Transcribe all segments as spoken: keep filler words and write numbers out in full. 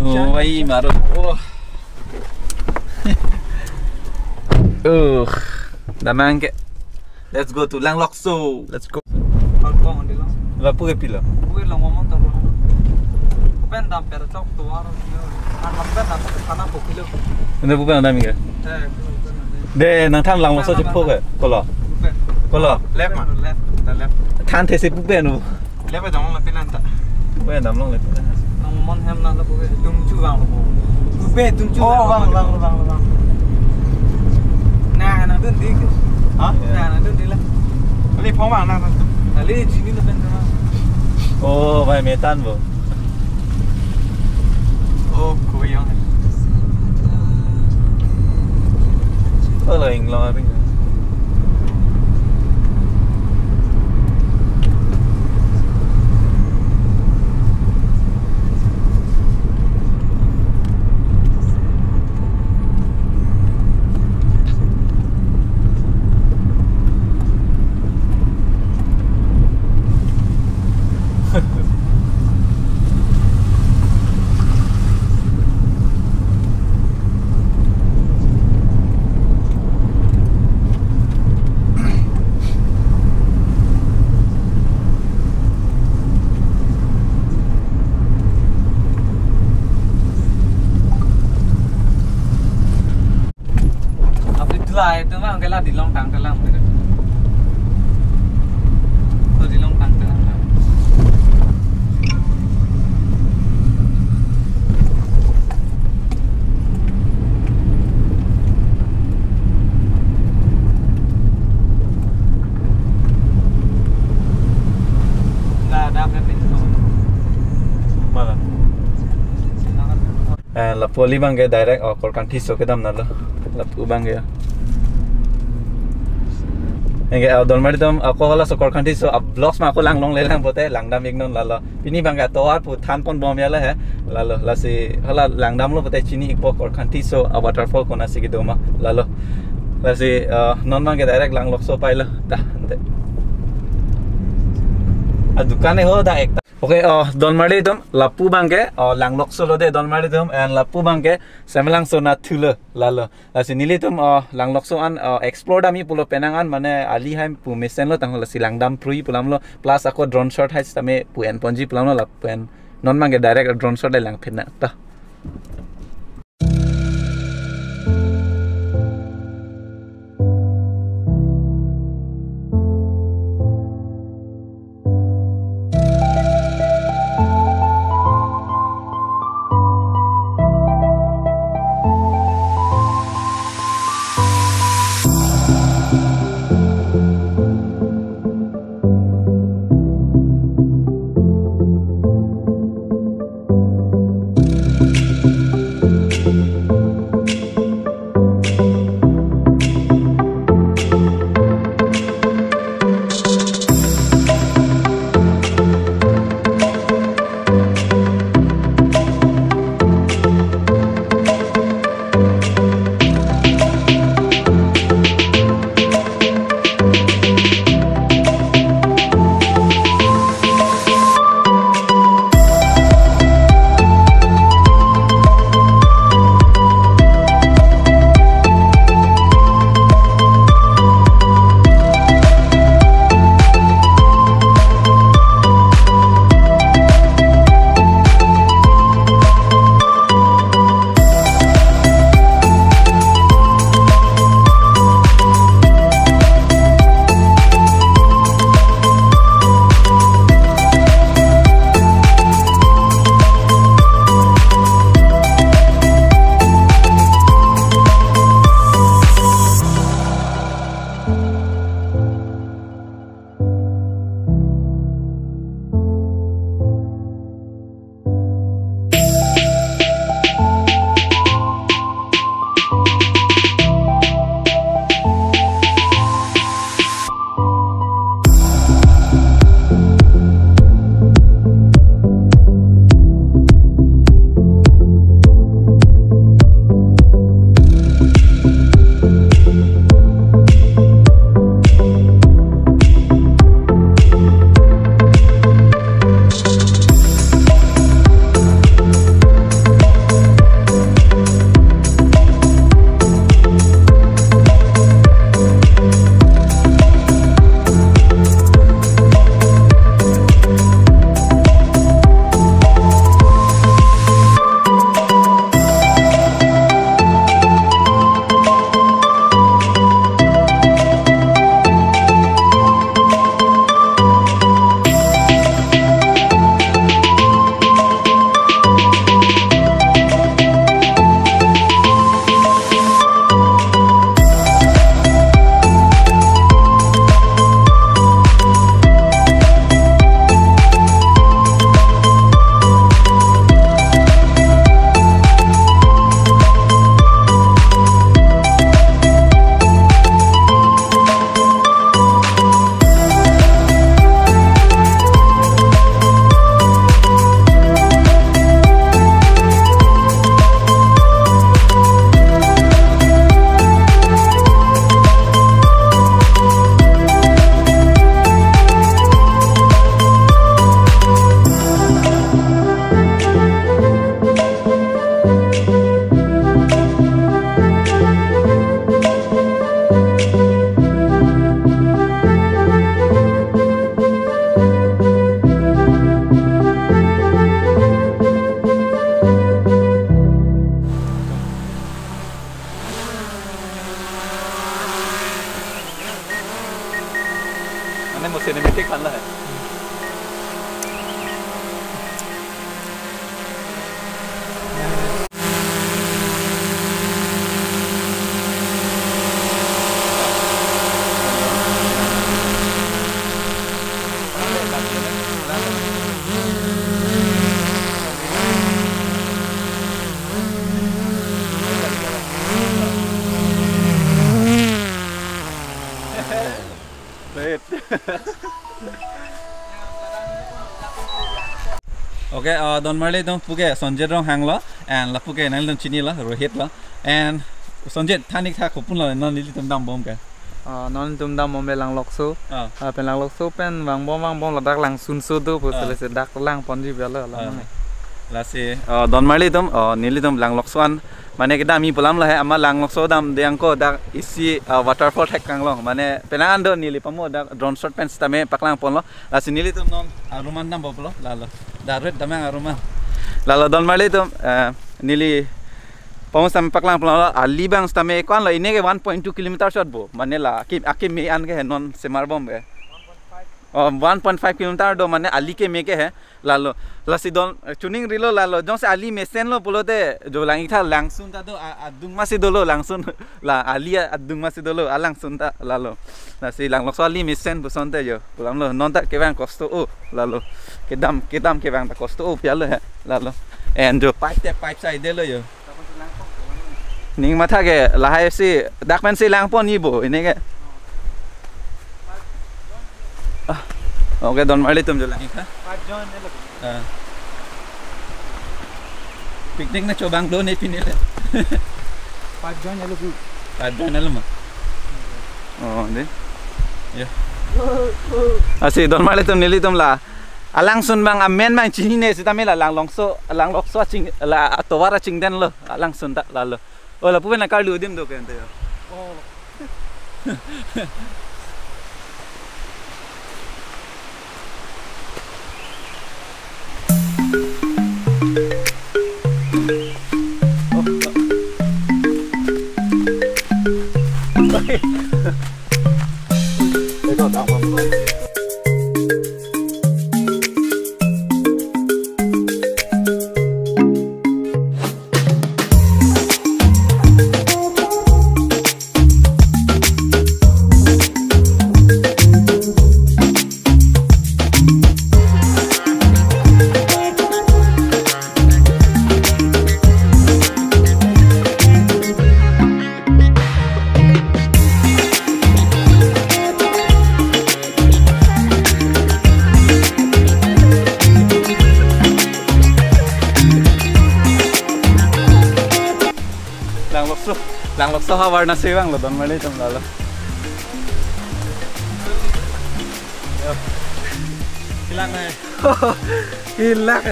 Oh, wai maro. Oh. Uh, damang ke. Let's go to Langlokso. Let's go. Kalpong di lo. Lapu ke pilo? Pu ke long momon to lo. Pen dam per chok to aro. An lam pen dam per sana po kilo. Ende pu pen dam ke? Eh, pu pen dam. De nangthan Langlokso chepho ke. Kolo. Pu pen. Kolo. Left ma. Left. Ta left. Than thesi pu pen u. Left dam long le pen anta. Pu pen dam long le pen. Long momon hem na lo pu ke. Tung chu vang lo pu. Pu pen tung chu. Oh, vang, vang, vang, vang. Na, na dun di ke. Ha? Na, na dun di la. Kali phong vang na. Kali chini lo pen na. Oh, bhai metan bo. Oh, kuyang. Oh, lo ing lo ring. Aphi tulai tu ma ke la Dilong tang telang. Tu Dilong tang telang. Dah, dah, dah, dah. Malah. Eh, lapu ali abang ke direct, oh, Korkanthi so kedam na lo. Lapu abang ke. Anke, oh, Dolmari atum, ako halaso Korkanthi so, ah, vlogs ma ako lang longle lang pote, langdam iknon lalo. Pini abang ke tovar pu than pon bom ya la he. Lalo, lasi, hala langdam lo pote chini ikpo Korkanthi so, ah, waterfall konatsi kedo ma. Lalo. Lasi, eh, non abang ke direct Langlokso pai lo. Dah, ante. Ah, dukan e ho da ek. Okay, oh, Dolmari atum, lapu abang ke, oh, Langlokso lo de Dolmari atum, and lapu abang ke, Semelangso nathu lo, lalo. Lasi nelitum, oh, Langlokso an, oh, explore damji pulo penang an, mane ali hai pu mesen lo tangho lasi langdam prui pu alam lo, plus ako drone shot hai sitame pu en ponji pu alam lo lapen non abang ke direct drone shot le lang phin na, ta. Okay, uh, don marli atum, puke Sonjit Ronghang lo, and lapuke nanglitum chinilo, Rohit lo, and Sonjit, than ik tha, kopilo non nelitum dambom ke? Uh, non nelitum dambom ke Langlokso. Ah. Uh, pen Langlokso pen vangbom vangbom ladak Langsunso do pu, ah, sele se dak langponji belo, ah, alam. Lasi, uh, don marli atum, uh, nelitum Langlokso an mane kedam-i pu alam lo he, amat Langlokso damde angko dak isi, uh, waterfall thek kanglong. Mane penang an do neli pamo dak drone shot pen sitame paklangponlo. Lasi nelitum non arum an dambomlo, lalo. Darit damnang arum an. Lalo don marli atum, eh, neli pamo sitame paklangponlo, ali abang sitame ko-an lo, ini ke one point two kilometer shot bo. Mane la, aki, akeme an ke non semarbom ke. Oh, one point five kilometer do, mane ali keme ke he. Lalo, lasi don, eh, chuning rilo lalo. Jongsi ali mesenlo pulote, jo lang ik tha Langsun ta do, a-, adung masi dolo Langsun. La ali a-, adung masi dolo, a Langsun ta lalo. Lasi Langlokso ali mesen pusonte jo. Pu alam lo, non ta kevang kosto o, lalo. Kedam, kedam kevang ta kosto o pu alo he, lalo. And jo pipe te pipe side lo jo. Ning matha ke lahai si dak pen si langpon-i bo, ini ke. Ah. Okay, don marli atum jo lang ik tha. Pajone lo. Ah. Picnic nangchobang do ne pini le. Pajone lo bu. Pajone lo ma. Oh, de. Ya. Lasi don marli atum, nelitum la a Langsun abang amen abang chinine sitame la Langlokso, Langlokso aching, la atovar achingden lo a Langsun ta lalo. Oh, lapu pen akarlu adim do ke ante ya. Oh. Langlokso, Langlokso havar nasi vanglo don marli atum lalo. Yo. Hilang na. Hilang.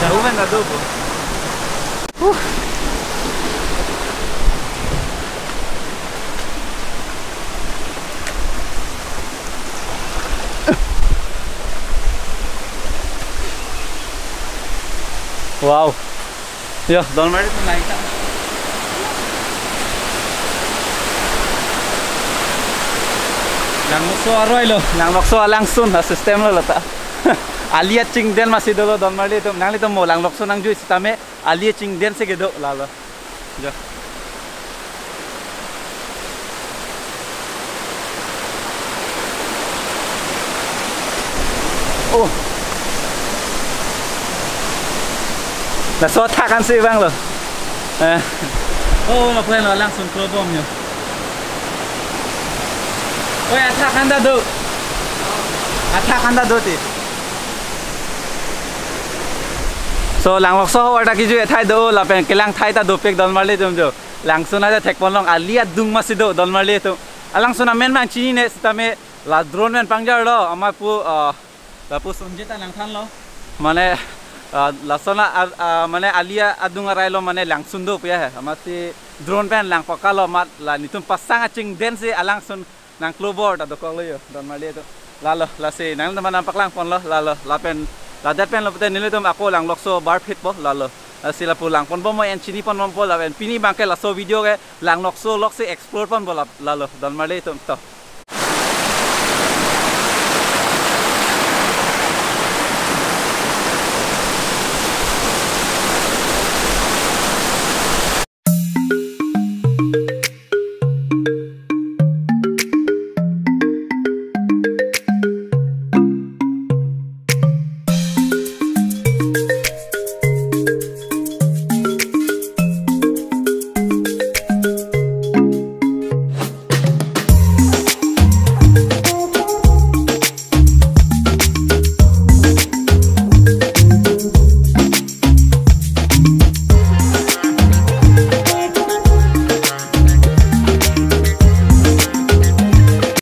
Jauh kan dah tu. Wow. Yo, don marli atum, naik ta. Langlokso aroi lo, Langlokso a Langsun a system lo lata. Ali achingden masi dolo don marli atum, nanglitum mo Langlokso nangjui sitame ali achingden si kedo lalo. Jo. Oh. Laso athak an si vanglo. Eh. Oh, lapen lo Langsun klobom jo. Oi, athak an ta do. Athak an ta do ti. So, Langlokso havar ta kejui athai do, lapen kelang athai ta dopik don marli atum jo. Langsun aja thekponlong, ali adung masi do don marli atum. A Langsun amen abang chinine sitame la drone pen pangjarlo, amat pu, ah, lapu Sonjit ta nangthanlo. Mane, ah, lason a, ah, mane ali adung arai lo mane Langsun do pu ya he. Amatsi drone pen lang pakalo amat la netum pasang achingden si a Langsun nangklobor ta dokoklo jo, don marli atum. Lalo, lasi nangtum aphan nangpaklangponlo, lalo, lapen, ladet pen lo pute nelitum ako Langlokso barphitpo, lalo. Lasi lapu langponbom mo, en chiniponbompo, lapen pini abangke laso video ke Langlokso lok si explore ponpo la, lalo, don marli atum to.